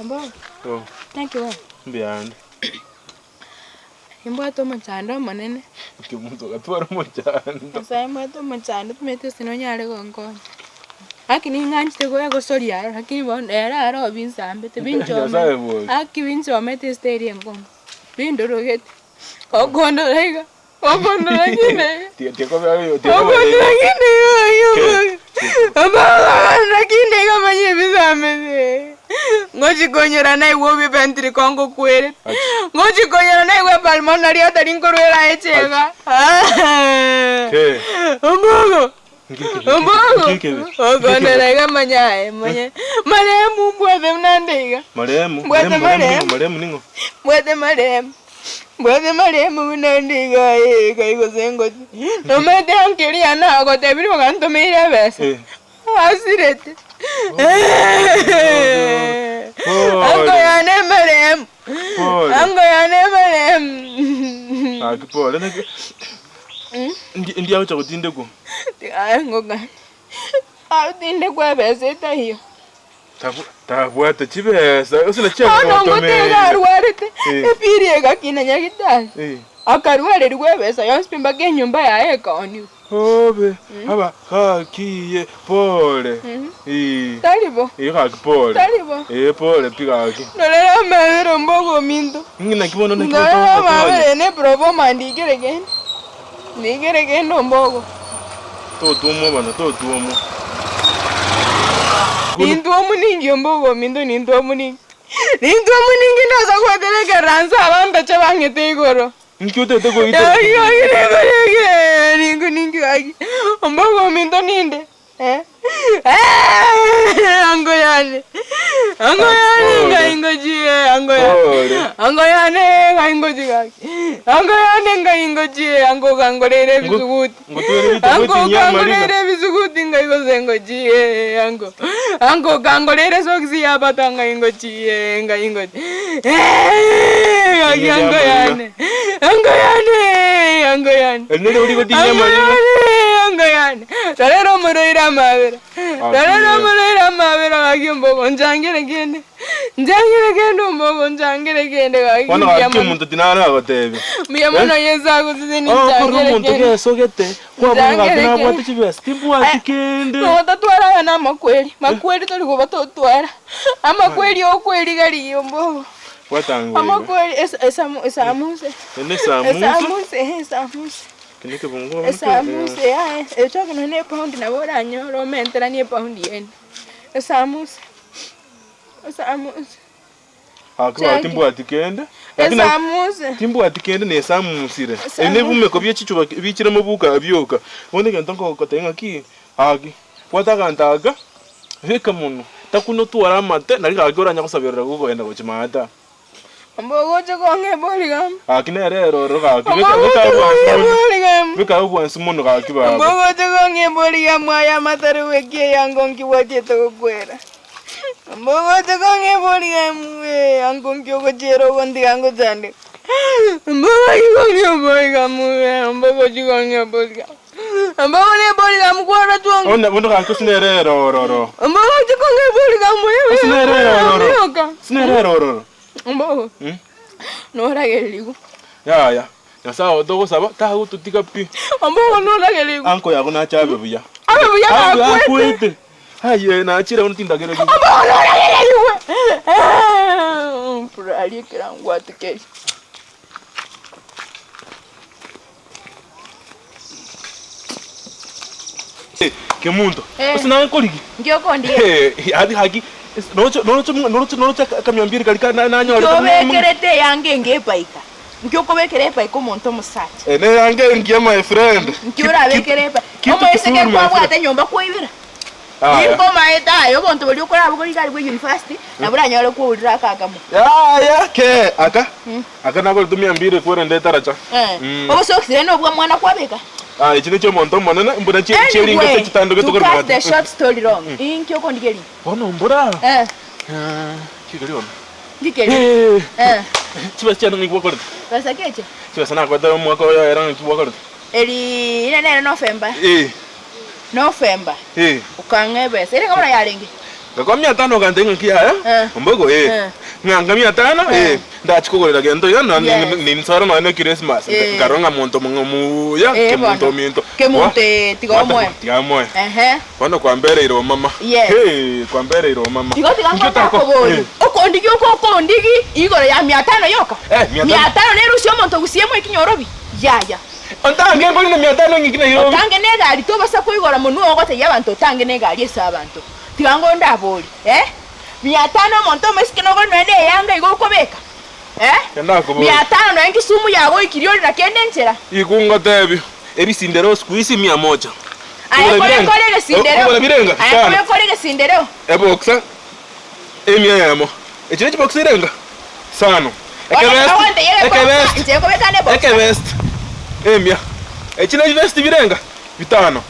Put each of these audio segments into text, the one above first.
Ombogo, Oh, naki bono? mbuya ande. Nimbwate omochando omonene. Ki omonto ogatwara omochando. Nyasaye mbwate omochando timanyeti gose nonyare gonkonya. Gaki ning'anchete goegosoria aro lakini bono ere aro binsambete Nyasaye binchomete, bori. gaki binchomete esiteri enkong'u, bindorogete, gokondora iga. Ngochikonyora naigwe obibe kongokwere ngochikonyora naigwe eparimo nario atari nkorwera aye echega ombogo ombogo okondora iga manya aye manye marehemu mbwate buna nde iga mbwate marehemu mbwate marehemu. Mbwate marehemu buna inde iga aye iga gose ngochie. Nomanyete anke eria nagotebirie ogantomeire ebesa, asirete. Anko yane marehemu, anko yane marehemu. Gaki pole naki ndi ndi agocha gotindekwa? Tiga ngokanie, agotindekwa ebesa etaiyo. Tabwate chibesa gose naki Bono agotomeire. ngote iga arwarete, Eh. epiri egakina nyagitari, Eh. akarwarerigwa ebesa yonsi pi mpaka enyomba yaye ekaoniwa. Obe aba gaki pole. Eh. Tari bo, Eh gaki pole. Tari bo. Eh pole pi gaki. Ndorera amabera ombogo ominto. Ng'ina naki bono naki Ndorera otogokonya. amabera ene eproforma ndikere kende. Nigere kende ombogo. Totwomwa bana, totwomwa. Nintwomu ninki ombogo ominto nintwomu ninki. Nintwomu ninki ndosa gwetera ekeranso abanto bang'ete igoro. Ninki otagete koitera? Gaki gaki nikore eke ninki ninki gaki. Ombogo ominto ninde? Ango yane, ango yane ngai ngochie, ango yane, ango yane ngai ngochie gaki, ango yane ngai ngochie, ango okangorere ebisuguti, ango okangorere ebisuguti ngai gose ngochie, ango, ango okangorere esogisi ya bata ngai ngochie, ngai ngochie, gaki ango yane, ango yane, ango yane, ango yane, ango yane. Rorera omorwaire amabera, rorera omorwaire amabera gaki ombogo nchangere kende, nchangere kende ombogo nchangere kende gaki Bono mbuya gaki mono. omonto tinare agotebia. Mbuya mono Yeso agosesenie Okore nchangere omonto kende. gesogete, kwabona gaki Nchangere nabwate kende. chibesa, timbwati kende. Nogo totware aya na amakweri, makweri tori koba totwara, amakweri okweriga rigia ombogo. Bwata ngwe iga. Amakweri esa esamu esamuse, Ene esamusa. esamuse eh esamuse. Esamusa yaye, echoke nonya na epaundi nabo oranyore omenteranie epaundi ende, esamusa, esamusa. Gaki baba timbwati kende, lakini na- Esamusa. timbwati kende na esamusire. Esamu- Ebi nebimeko bie chichuba bichire mobuka bioka. Bono egento nkogotebia ng'aki, gaki, bwata aganto aka, beka monwe, takuna otware amate nari gaki oranye gosaberera gokogenda gochia maate aa. Ombogoche kong'a eborigamu. Gaki nere ere ororo gaki beka Ombogoche beka kong'a obwansu mono eborigamu. beka obwansu mono gaki baba. Ombogoche kong'a eborigamu aya amatari goika eyango nki gwachete gokwera. Ombogoche kong'a eborigamu ee ango nki ogochiera ogontiga ngochandeka. Ombogochi kong'a eborigamu ee ombogochi kong'a eborigamu. Ombogo na eborigamu kwarachwa onga. Bono bono gaki ase nere ere ororo. Ombogochi kong'a eborigamu ee Ase nere ere ororo. yoka. Ase nere ere ororo. Ombogo noragererigwe. Yaya, Nyasae oyo togosaba tagototiga pi. Ombogo noragererigwe. Anko yago nache abe buya. Abe buya Abe nakwete. akwete. Aye nachire bono tindagererigwe. Ombogo noragererigwe. Mpura ekerango atigerie. Kemunto, Eh. ase naye nkorigi. Nki okondigia? Eh, adi haki noroche noroche noroche noroche akamiambiri karia ka nanyorete Nki obekerete eyanga enga epaika? Nki okobekera epaika omonto omosacha? Eh, neyanga engiya my friend. Nki orabekere epaika? Kitu Omoiseke kizuri, my friend. kwabwate nyomba kwaibera? Aya. Ninkomaete aye obonto boria okorabogori iga aria bwa university, nabo oranyore kwaurire aka akamo. Yaya ke aka aka nagorete mia mbiri kwerende etaracha. Eh. Mm. Obosokisi rende obwa mwana kwabeka? Ah, echi nechia omonto omonene mbuna chie chiringete Anyway, chitandogete to korwa cut the maate. short story long, inki okondigeria? Bono mbora. Eh. Eh, kigeri bono. Ngikeri. Eh. Eh. Chibesa chiane ng'aki gwakorete? Besa ki eche? Chibesa nakwete omwaka oyo ere ng'aki gwakorete? Eri ere nere November. Eh. November. Eh. Okang'a ebesa. Ere ng'a bono yarenge? Ngakwa mia tano ogantebia ng'aki yaya, Eh. ombogo eh. Eh. Ng'a nka mia tano eh, Eh. ndachi kogorera gento iga na Yes. ninsore nonya ne Christmas. Eh. Nkarora ng'a monto mong'o muya, Eh, kemonto bono. ominto. Kemonto Wa- eh, tiga Wata- omoe. Tiga omoe. Ehe. Bono kwambereire omama. Yes. Hey, kwambereire omama. Igo tiga Inki nkonye otako- akobori. Eh. Okondigi oko okondigi igoro ya mia tano yoka. Eh, mia tano. Mia tano nerusie omonto ogusie moiki nyorobi. Yaya. Otange nkori na mia tano ng'iki Nairobi. Otange negari tobasa koigora monwe oo gotebia abanto otange negari ase abanto. Tiga ngo ndabori, eh? Mia tano omonto omoiseke nogore nonya ne eyanga igo okobeka, eh? Kende akobori. Mia tano nonya Kisumu yagoikirie ore na kende enchera. Igo ngotebi, ebisindero siku hizi mia moja. Aye Kogora kore birenga. kore egesindereo. Kogora birenga Aye bitano. kore kore egesindereo. Eboxa emia eyemo. Echi ne chibox irenga? Isano. Bono Ekebest, ogonteyia egebox, ekebest, inche nkobeka ande ebox. ekebest emia. Echi ne chivest birenga? Bitano.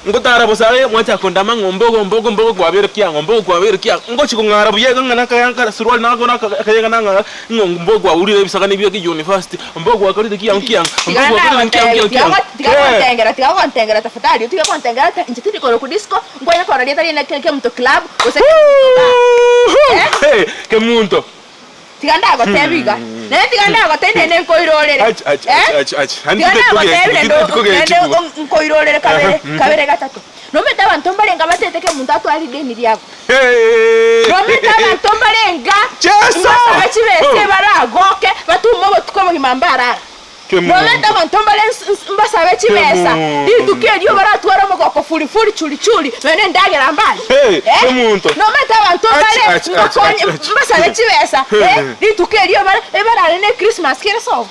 Ngotara bosa aye mwachaka kondama ng'a ombogo ombogo ombogo kwabeire ki ang'o ombogo kwabeire ki ang'o ngochi kong'ara buya iga ng'a nakayankara suruari nako naka akayega nang'ara ng'a ombogo kwaurire ebisagane bia university ombogo gwakorire ki ang'o ki ang'o Tiga ombogo gwakorire ki ang'o ki ang'o ki nagotebi, ang'o tiga Kee. gontengera, tiga gontengera tafadhali, otige gontengera ta inche tindi korokwa disco, nkwanye korora rieta riane ke kemunto club, gose kemunto bar. Eh? Hey, kemunto. Tiga ndagotebi iga, naende tiga ndagotebi naende nkoirorere. Ach, ach, ach, Eh? ach, ach. Naende Tiga titoke- ndagotebi naende titoke- titoke naende chibugo. nkoirorere kabere, Aha, mhm. kabere gatato. Nomanyete abanto mbarenga batete kemunto atware rideni riabo. Hey! Nomanyete abanto mbarenga Jesu! mbasabe chibesa Oh. ebaragoke, batume obotuko obogima mbarara. Kemunto. Nomanyete abanto mbare mbasabe chibesa, Kemunto. rituko erio baratware omogoko furi furi churi churi, nonya na endagera mbare. Hey, Eh? Kemunto. Nomanyete abanto Ach, mbare ach, ach, mbakonye ach, ach. mbasabe chibesa, eh, rituko erio bare ebarare ne Christmas kere sobo.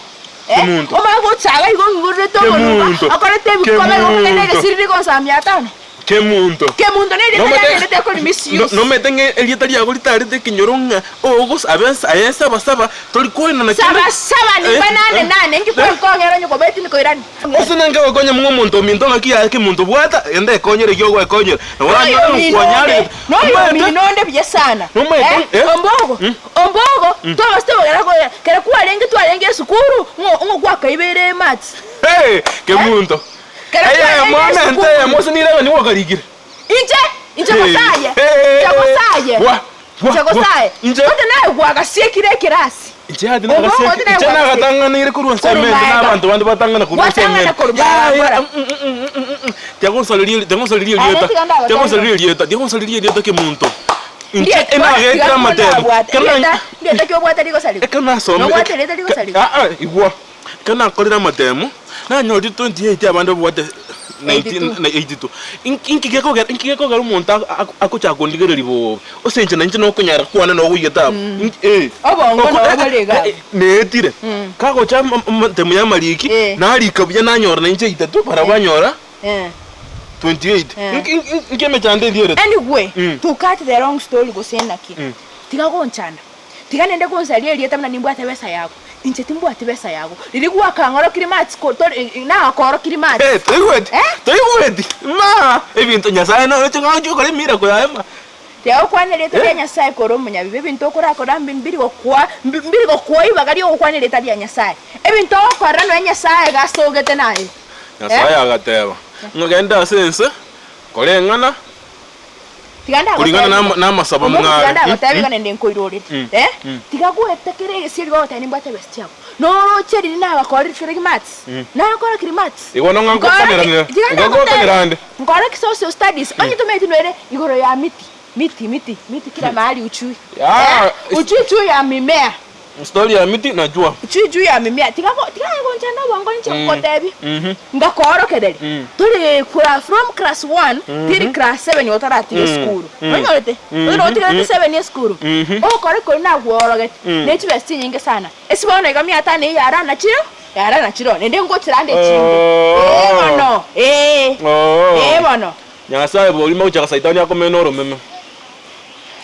Eh, Kemunto. omanye gochaga igo ong'igorerete omonuka, Kemunto. okorete ebikobe igo okogenda Kemunto. egesiriri gonsaba mia tano. Kemunto. Kemunto nerieta Nomanyete- riagenderete kori misuse. Nomanyete ng'a erieta riago ritarete ekenyoro ng'a ogosabe aye sabasaba tori koenana kende. Sabasaba nimba nane nane inki kwenkong'era onye kobeti nikoirani. Gose nange gokonya mng'a omonto ominto ng'aki yaye kemonto bwata enda ekonyere eki ogwekonyera nabo Noyo oranyore omino onde, nkwanyarete. noyo Omanyete? omino onde buya sana. Nomanyete, Eh, eh? ombogo, ombogo, twabasete bogera koya, kere kwarenge twarenge esukuru, ng'o ng'o gwakaibeire maths. Hey, kemunto. Kero Eyemo kwarenge amente esukuru. eyemo ase nirebe nigo okarikire. Inche, inche gosaye, Hey, inche gosaye, Wa, wa, inche wa. gosaye. Inche- Ote naye gwagasiekire ekerasi. Inche ati Obo nagasieki- ote naye inche gwagasiekire. nagatang'aneire korwa Korwa nsemete na maega. abanto bande batang'ana korwa Gwatang'ana nsemete. korwa Ya, ya, barabara. Tiagonsareria tiagonsareria Aye, erieta. tiga ndagotebi. Tiagonsareria erieta, tiagonsareria erieta kemonto. Inche Ndiet- enagetire tiga amatemo. kondabwate. Kero na- Erieta- ndieta ki obwate rigosarigwa? Ekero nasomire. Nobwate erieta rigosarigwa? Ah, ah, igwa. Ekero nakorire amatemo, nanyorire 28 abande babwate 19 na 82. Inki inki gekogera inki gekogera omonto ako- ako- agochaka kondigereria bobe, ase inche nainche nokonyara kwane nogoigete abwo. Inki eh. Obongo Oko- nabo eh, bore iga eh, neetire. Kagocha ama- amatemo ya amariki, Eh. narika buya nanyora nainche itato, barabwo banyora Eh. 28. Eh. Inki inki inki emechando endierete? Anyway, Mm. to cut the long story gose naki, tiga gonchanda. Tiga nende gonsaria erieta buna nimbwate besa yago. Inche timbwati besa yago. Riria gwakang'orokirie machi ko tori nagakoorokirie machi. Eh, toigweti? Eh? Toigweti? Ma! Ebinto Nyasaye noroche ng'a ochia gokora emirako yaye ma. Tiga gokwana erieta Eh? ria Nyasaye kore omonyabibe, ebinto okorakora mbi mbiri gokoa mbi mbiri gokoa ibaga ri'ogokwana erieta ria Nyasaye. Ebinto ogokora nonya Nyasaye iga asogete naye. Nyasaye agateba, ng'a genda ase ense, kora eng'ana, Tiga Kuringana ndagotebi nama- namasabo Omonto mng'are. tiga ndagotebi iga naende nkoirorere. Eh? Tiga goeta kera egesieri gogoteba nimbwate ebesa chiago. Noroche riria nagakorire kere maths. Nagakora kiri maths. Igo no ng'a ngokaneranera. Tiga Igo ndagotebi. ngokanerande. Nkore ki social studies. Onye tomanyeti noere igoro ya miti. Miti, miti, miti kila mahali uchui. Ah, Eh? Uchui juu ya mimea. Story ya miti najua. Uchui juu ya mimea. Tiga go tiga gonchanda obongo inche ngogotebi. Ngakoorokereria. Tori kura from class one tiri class seven otaratiga esukuru. Nonyorete? Onye otigerete seven esukuru. Ogokora ekori nagworogete. Ne chibesa chinyinge sana. Ase bono iga mia tano eyio yarana chiro, yarana chiro. Naende ngochira ande echinde. Ee bono, ee. Ee bono. Nyasaye borima gochaka saitani akomena oromeme.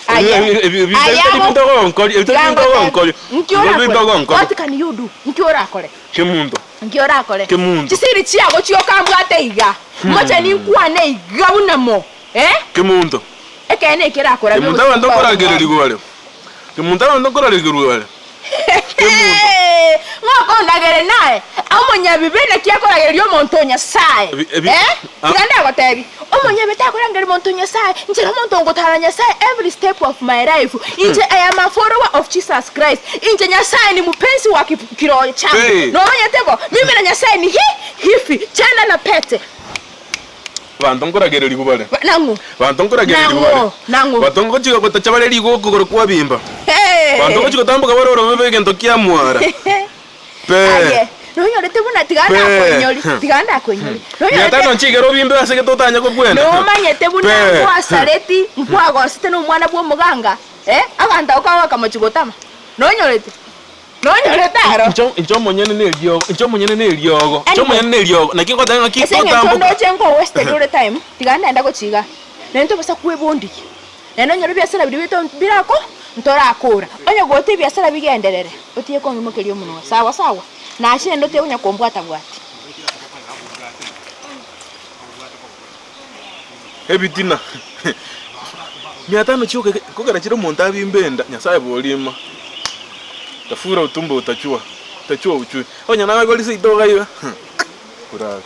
Aya, aya Nki orakore? What can you do? Nki orakore? Kemunto. Nki orakore? Kemunto. Chisiri chiago chioka mbwate iga. Moche ninkwane iga buna mo. Eh? Kemunto. Ekeene ekerakora Kemunto abanto nkoragererigwa bare. Kemunto abanto nkoragererigwa bare. Kemunto. Ng'okondagere naye, omonyabibe naki akoragereria omonto o Nyasae? Ebi- ebi- Eh? Ah. Tiga ndagotebi. Omonyene takorangeria monto Nyasae, inche nomonto ngotara Nyasae every step of my life. Inche I am a follower of Jesus Christ. Inche Nyasae ni mupenzi wa kiroho changu. Hey. Nomanyete bo? Mimi na Nyasae ni hi hivi, chanda na pete. Abanto nkoragererigwa bare. Ba- Nang'o? Abanto nkoragererigwa bare. Nang'o? Nang'o? Abanto ngochia gotacha bare rigo okogoro kwabimba. Hey. Abanto ngochia gotamboka bare orobebe egento kiamwara. Pe. Aye, nonyorete buna tiga Pe. ndakoinyori, tiga ndakoinyori. Mia tano Nonyorete nchigere obimbe ase gete otanye kobwena. nomanyete buna Pe. nkwasareti, nkwagosete na omwana bw'omoganga, eh, abanto abwo kago bakamochia gotama. Nonyorete? Nonyorete aro? Inche inche omonyene na eriogo, inche omonyene na eriogo, inche Anyway. omonyene na eriogo, naki ngoteba ng'aki Ase eng'encho totamboka. ndoche nko wasted ore time, tiga ndenda gochia igaa. Naende tobaisa kwebondigia. Naende onyore ebiasara biria bito birako ntorakora. Onye goeta ebiasara bigenderere, otige kong'imokeria omonwa. Sawa sawa? Nache naende otige konya kombwata bwati. Ebitina mia tano chioka kogera chire omonto abimbe enda, Nyasaye borima. Tafura utumbo utachua, utachua uchwe. Onye naye kori seito okaiba, kurabe.